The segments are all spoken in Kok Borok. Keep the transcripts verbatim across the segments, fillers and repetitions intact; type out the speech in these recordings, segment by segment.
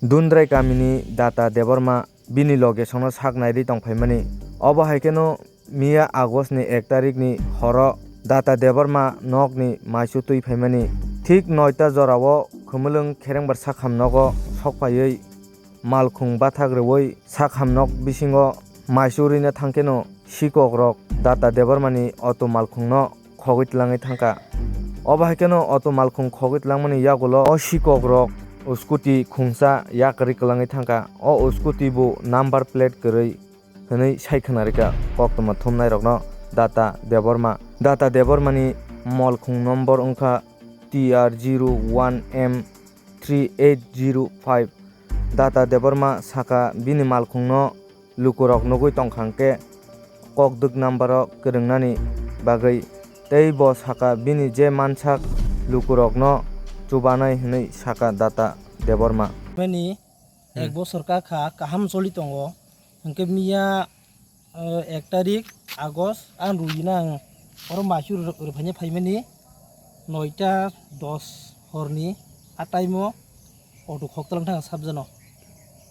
Dundrai kamini Data Debbarma bini loge songno sak nairwi tongphaimani. Obo hai kheno miya August ni ek tarikni horo Data Debbarma nokni maisu twi phaimani. Thik noita jorao Khumulwng Kherengbar sakham nogo sokphaiwi malkhung bathak rwui sakham nok bisingo maisu rwina thangkheno sikok rok Data Debbarmani auto malkhungno khogwi tlangwi thangkha. Obo hai kheno auto malkhung khogwi tlangmani yagulo o sikok rok scooty khungsa yakarwi kwlangwi thangkha. O scooty bo number plate kwrwi hwnwi sai khwnarikha koktwma thumnairokno Data Debbarma. Data Debbarmani malkhung nombor wngkha T R zero one M three eight zero five. Data Debbarma sakha bini malkhungno lukurok nugwi tongkha hwnkhe kokdwk numbero kwrwngnani bagwi, tei bo sakha bini je mansak lukurokno chubanai hwnwi sakha Data Debbarma. Mani Hmm. ek bosor kakha kaham choli tongo, hwnkhe miya, eh, ek tarik August ang rwina ang oro maisu rw-, rwphaina phaimani noita dos horni, a time o auto khoktolang thang sabjano.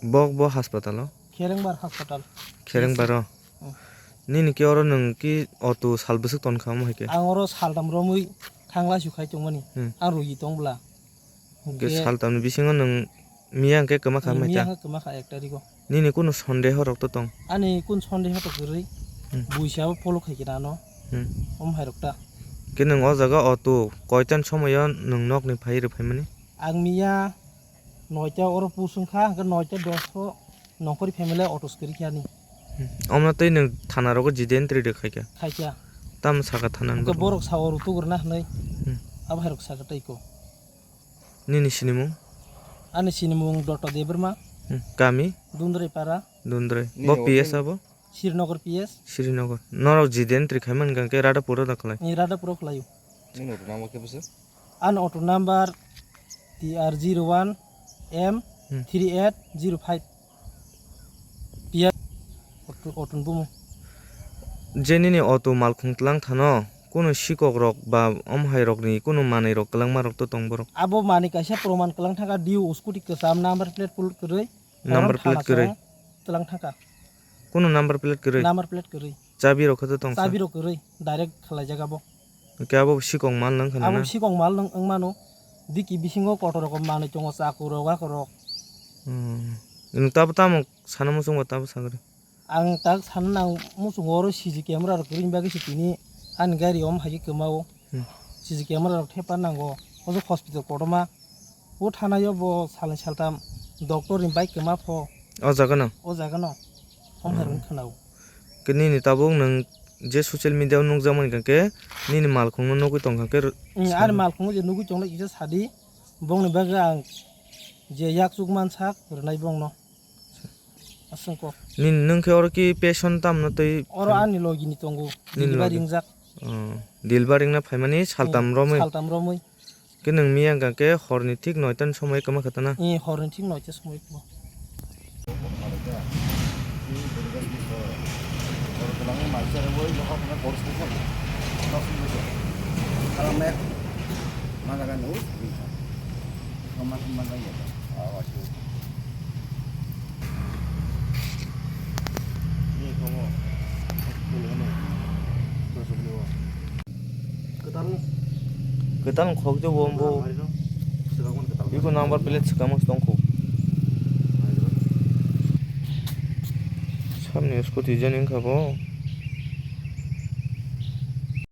Bok bo hospital o? Kherengbar hospital. Kherengbaro? Hmm. Nini khe oro nwng ki auto sal bwswk tonkha omo hai khe? Ang oro saltam romwi thangla su khai tongmani. Hmm. Ang rwgwi tong bwla. Hwnkhe hwnkhe saltamni bisingo nwng miya hwnkhe kwma kha hmm, mai miya ta? Hwnkhe kwma kha ek tarikh o. Nini kunu sondeho rok to tong? Ani kun sondeho to kwrwi. Hmm. Buisa bo follow khai khe nano. Hmm. Om hai rok ta. Khe nwng o jaga auto koitan somoyo nwng nokni phai rw phaimani? Ang miya noita oro pusung kha, hwnkhe noita dos o nongkhorni family auto swkari khe ani. Hmm. Omno tei nwng thana rogo jide entry de khaikha? Khaikha. Tamo sakha thana ni borok? Hwnkhe borok sao rw tugrwna hwnwi. Hmm. Abo hai rok sakha tei ko. Nini sinimung? Ani sinimung Dotto Debbarma. Hmm. Kami? Dundrai para. Dundrai. Nini bo auto P S abo? Srinagar P S. Srinagar. Norok jide entry khaimani hwnkhe Radhapur o da khlai? Ni Radhapur o khlaio. Nini auto number khe bwswk? Ani auto number T R zero one M three eight zero five. P S auto, auto ni bumung. Je nini auto malkhung tlang thano, kunu sikok rok ba om hai rok ni kunu manwi rok kwlangma rok to tong borok? Abo manwi kaisa proman kwlang thangkha, D U scooty kwcham number plate pul kwrwi. Number plate kwrwi. Tlang thangkha. Kunu number plate kwrwi? Number plate kwrwi. Chabi rok khe to tongsa? Chabi rok kwrwi, direct khwlaijak abo. Hwnkhe abo sikok mal nang khana na? Abo sikok mal nang wng mano. Diki bisingo kotor rok manwi tongo, chaku rok, ako rok. Hmm. Nwng tabo tamo sana muchung bo tabo sagri? Ang tak sana nang muchungo oro C C camera rok kwrwini bagwi se tini ani gari om hai khe kwmao. Hmm. C C camera rok thepa nango. Ojo hospital kotorma. O thanaio bo salni saltam doctor ni bike kwma pho. O jaga no? O jaga no. Hom hai rok khwnao. Khe nini tabuk nwng je social media o nukjakmani hwnkhe nini malkhungno nugwi tongkha khe. Hmm, ani malkhungo je nugwi tongnai kisa sadi. Bongni bagwi ang je yak chukman sak rwnai bongno. Aswk kok. Nini nwng khe oro ki patient tamno tei oro phaimani? Ani logi ni tongo. Nini logi? Delivery wngjak. Oh, delivery wngna phaimani saltam romwi? Saltam romwi. Khe nwng miya hwnkha khe horni thik noita ni somoi kwma kha tana? Eh, horni thik noita somoi kwma. Kwtal khok de bo, bo. Iko number plate swkang tong kho. Samni scooty jani wngkha bo.